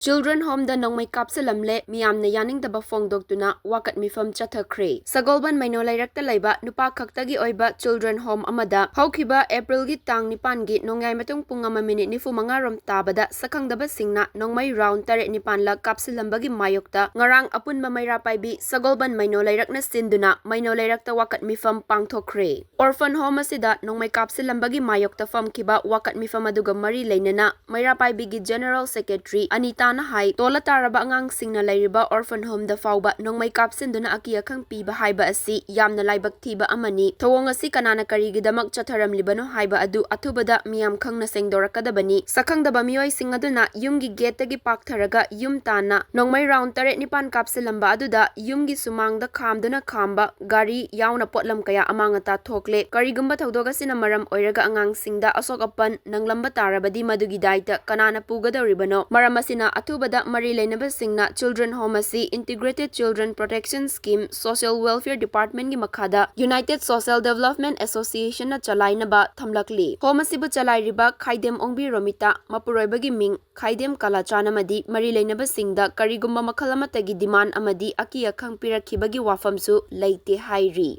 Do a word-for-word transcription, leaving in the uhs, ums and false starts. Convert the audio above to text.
Children Homeꯗ ꯅꯣꯡꯃꯩ ꯀꯥꯞꯁꯤꯜꯂꯝꯂꯦ, ꯃꯤꯌꯥꯝꯅ ꯌꯥꯅꯤꯡꯗꯕ ꯐꯣꯡꯗꯣꯛꯇꯨꯅ ꯋꯥꯀꯠ ꯃꯤꯐꯝ ꯆꯠꯊꯈ꯭ꯔꯦ꯫ ꯁꯒꯣꯜꯕꯟ ꯃꯩꯅꯣ ꯂꯩꯔꯛꯇ ꯂꯩꯕ ꯅꯨꯄꯥ ꯈꯛꯇꯒꯤ ꯑꯣꯏꯕ Children Home ꯑꯃꯗ ꯍꯧꯈꯤꯕ Aprilꯒꯤ ꯇꯥꯡ ꯅꯤꯄꯥꯟꯒꯤ ꯅꯣꯡꯌꯥꯏ ꯃꯇꯨꯡ ꯄꯨꯡ ꯑꯃ ꯃꯤꯅꯤꯠ ꯅꯤꯐꯨ ꯃꯉꯥ ꯔꯣꯝ ꯇꯥꯕꯗ ꯁꯛꯈꯪꯗꯕꯁꯤꯡꯅ ꯅꯣꯡꯃꯩ round ꯇꯔꯦꯠ ꯅꯤꯄꯥꯟꯂ ꯀꯥꯞꯁꯤꯜꯂꯝꯕꯒꯤ ꯃꯥꯌꯣꯛꯇ ꯉꯔꯥꯡ ꯑꯄꯨꯟꯕ ꯃꯩꯔꯥ ꯄꯥꯏꯕꯤ ꯁꯒꯣꯜꯕꯟ ꯃꯩꯅꯣ ꯂꯩꯔꯛꯅ ꯁꯤꯟꯗꯨꯅ ꯃꯩꯅꯣ ꯂꯩꯔꯛꯇ ꯋꯥꯀꯠ ꯃꯤꯐꯝ ꯄꯥꯡꯊꯣꯛꯈ꯭ꯔꯦ꯫ Orphan Home ꯑꯁꯤꯗ ꯅꯣꯡꯃꯩ ꯀꯥꯞꯁꯤꯜꯂꯝꯕꯒꯤ ꯃꯥꯌꯣꯛꯇ ꯐꯝꯈꯤꯕ ꯋꯥꯀꯠ ꯃꯤꯐꯝ ꯑꯗꯨꯒ ꯃꯔꯤ ꯂꯩꯅꯅ ꯃꯩꯔꯥ ꯄꯥꯏꯕꯤꯒꯤ General Secretary ꯑꯅꯤꯇꯥꯅ ꯍꯥꯏ, ꯇꯣꯜꯂ ꯇꯥꯔꯕ ꯑꯉꯥꯡꯁꯤꯡꯅ ꯂꯩꯔꯤꯕ Orphan Homeꯗ ꯐꯥꯎꯕ ꯅꯣꯡꯃꯩ ꯀꯥꯞꯁꯤꯟꯗꯨꯅ ꯑꯀꯤ ꯑꯈꯪ ꯄꯤꯕ ꯍꯥꯏꯕ ꯑꯁꯤ ꯌꯥꯝꯅ ꯂꯥꯏꯕꯛ ꯊꯤꯕ ꯑꯃꯅꯤ꯫ ꯊꯧꯑꯣꯡ ꯑꯁꯤ ꯀꯅꯥꯅ ꯀꯔꯤꯒꯤꯗꯃꯛ ꯆꯠꯊꯔꯝꯂꯤꯕꯅꯣ ꯍꯥꯏꯕ ꯑꯗꯨ ꯑꯊꯨꯕꯗ ꯃꯤꯌꯥꯝ ꯈꯪꯅ ꯁꯦꯡꯗꯣꯔꯛꯀꯗꯕꯅꯤ꯫ ꯁꯛꯈꯪꯗꯕ ꯃꯤꯑꯣꯏꯁꯤꯡ ꯑꯗꯨꯅ ꯌꯨꯝꯒꯤ gateꯇꯒꯤ ꯄꯥꯛꯊꯔꯒ ꯌꯨꯝ ꯇꯥꯟꯅ ꯅꯣꯡꯃꯩ round ꯇꯔꯦꯠ ꯅꯤꯄꯥꯟ ꯀꯥꯞꯁꯤꯜꯂꯝꯕ ꯑꯗꯨꯗ ꯌꯨꯝꯒꯤ ꯁꯨꯃꯥꯡꯗ ꯈꯥꯝꯗꯨꯅ ꯈꯥꯝꯕ ꯒꯥꯔꯤ ꯌꯥꯎꯅ ꯄꯣꯠꯂꯝ ꯀꯌꯥ ꯑꯃꯥꯡ ꯑꯇꯥ ꯊꯣꯛꯂꯦ꯫ ꯀꯔꯤꯒꯨꯝꯕ ꯊꯧꯗꯣꯛ ꯑꯁꯤꯅ ꯃꯔꯝ ꯑꯣꯏꯔꯒ ꯑꯉꯥꯡꯁꯤꯡꯗ ꯑꯁꯣꯛ ꯑꯄꯟ ꯅꯪꯂꯝꯕ ꯇꯥꯔꯕꯗꯤ ꯃꯗꯨꯒꯤ ꯗꯥꯏꯇ ꯀꯅꯥꯅ ꯄꯨꯒꯗꯧꯔꯤꯕꯅꯣ? ꯃꯔꯝ ꯑꯁꯤꯅ ꯑꯊꯨꯕꯗ ꯃꯔꯤ ꯂꯩꯅꯕꯁꯤꯡꯅ Children Home ꯑꯁꯤ Integrated Children Protection Scheme, Social Welfare Departmentꯀꯤ ꯃꯈꯥꯗ United Social Development Associationꯅ ꯆꯂꯥꯏꯅꯕ ꯊꯝꯂꯛꯂꯤ꯫ Home ꯑꯁꯤꯕꯨ ꯆꯂꯥꯏꯔꯤꯕ ꯈꯥꯏꯗꯦꯝ ꯑꯣꯡꯕꯤ ꯔꯣꯃꯤꯇꯥ, ꯃꯄꯨꯔꯣꯏꯕꯒꯤ ꯃꯤꯡ ꯈꯥꯏꯗꯦꯝ ꯀꯂꯥꯆꯥꯟ ꯑꯃꯗꯤ ꯃꯔꯤ ꯂꯩꯅꯕꯁꯤꯡꯗ ꯀꯔꯤꯒꯨꯝꯕ ꯃꯈꯜ ꯑꯃꯠꯇꯒꯤ demand ꯑꯃꯗꯤ ꯑꯀꯤ ꯑꯈꯪ ꯄꯤꯔꯛꯈꯤꯕꯒꯤ ꯋꯥꯐꯝꯁꯨ ꯂꯩꯇꯦ ꯍꯥꯏꯔꯤ꯫